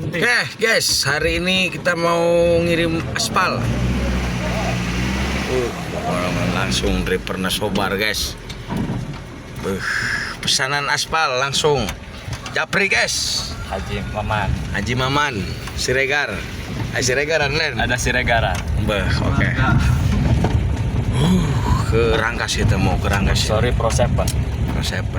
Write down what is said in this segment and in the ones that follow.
Oke guys, hari ini kita mau ngirim aspal. Langsung dari pernah sobar guys. Pesanan aspal langsung. Japri guys. Haji Maman. Haji Maman, Siregar. Siregar Len. Ada Siregaran. Beh, oke. Ke Rangkas kita mau ke Rangkas. Sorry Pro 7. Pro 7.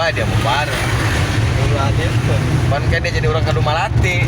Dia mau bareng. Pan kan dia jadi orang kadu Malati.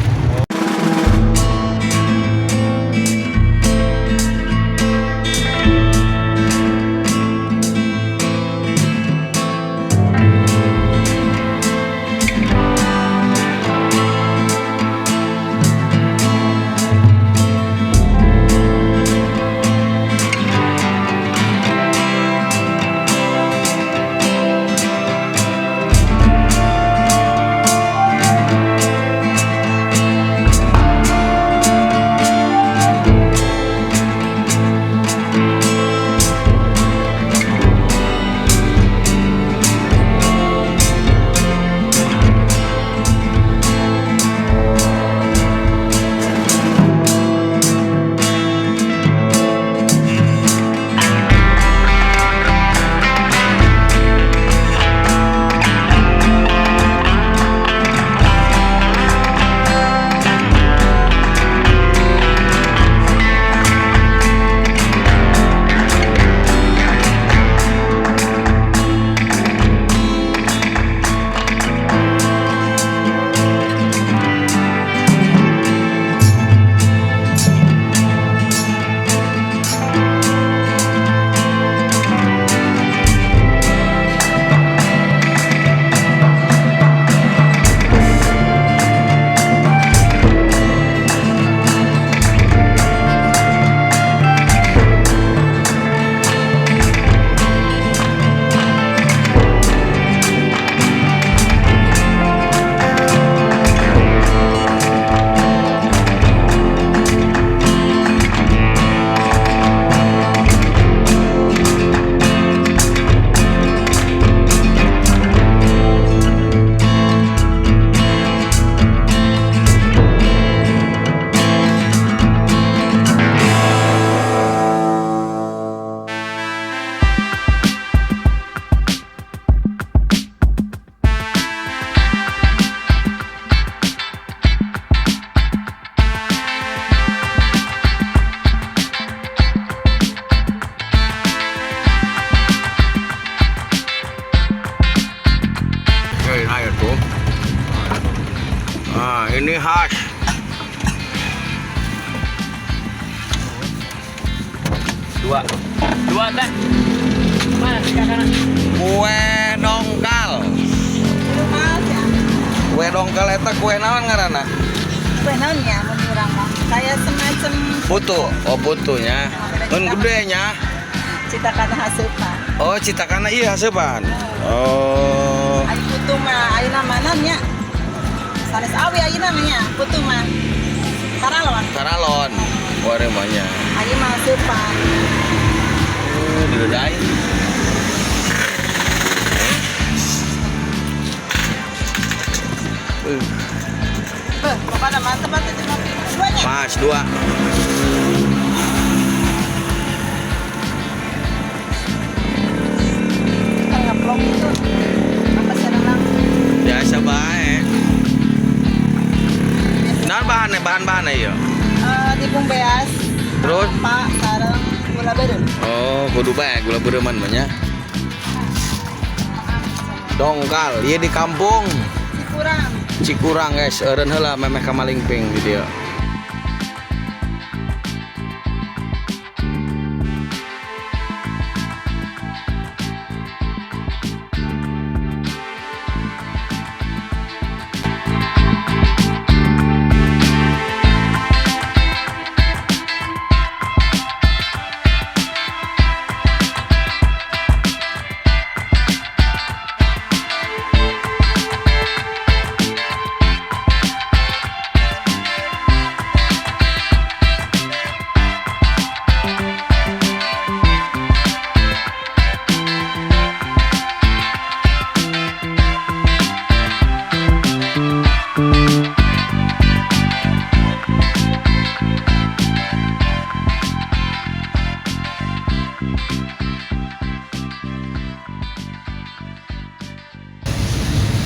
Nah, ini khas. Dua teh. Mana tiga kanan? Kue Dongkal eta kue naon ngaranna? Kue naon nya mun urang mah. Kayak semacam Putu. Oh, putunya. Mun gede nya. Citakan haseupan. Oh, citakana iya haseupan. Oh. Ari putu mah ayeuna mah naon nya? Sanes awi ayeuna mah nya, putu mah. Taralon. Taralon. Waremanya. Ayeuna mah haseupan. Oh, diledain. Beuh, pokoknya mantep atuh di kopi. Duanya. Mas, dua. Kan ngeplok itu. Apa sareng Biasa bae. Nah, bahannya, bahan-bahannya iya. Tepung beas. Terus? Pak sareng gula beureum. Oh, kudu bae gula beureum mah nya. Dongkal, ieu di kampung Cikurang. Cikurang guys, eureun heula memeh ka Malingping di dieu.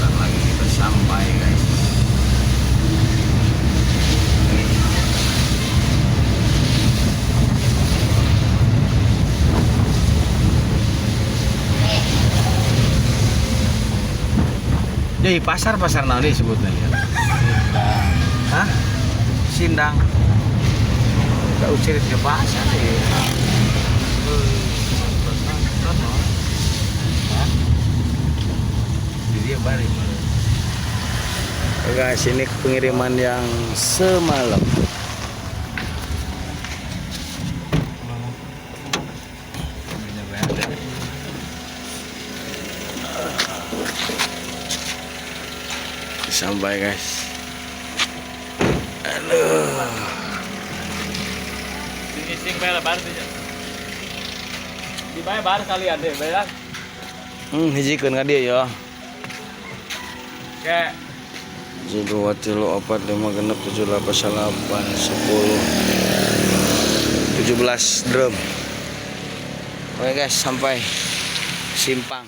Bentar lagi kita sampai guys. Jadi pasar pasar naon disebutnya ya? Hah? Sindang. Gak usir ke pasar ya. Hah? Di dia bari. Oke guys, ini pengiriman yang semalam. Sampai guys. Aduh. Sing bae bar di bae bar kalian deh, bayar. Hijikeun ka dieu ya. Kayak 1 2 3 4 5 6 7 8 9 10 17 drum. Oke guys, sampai simpang.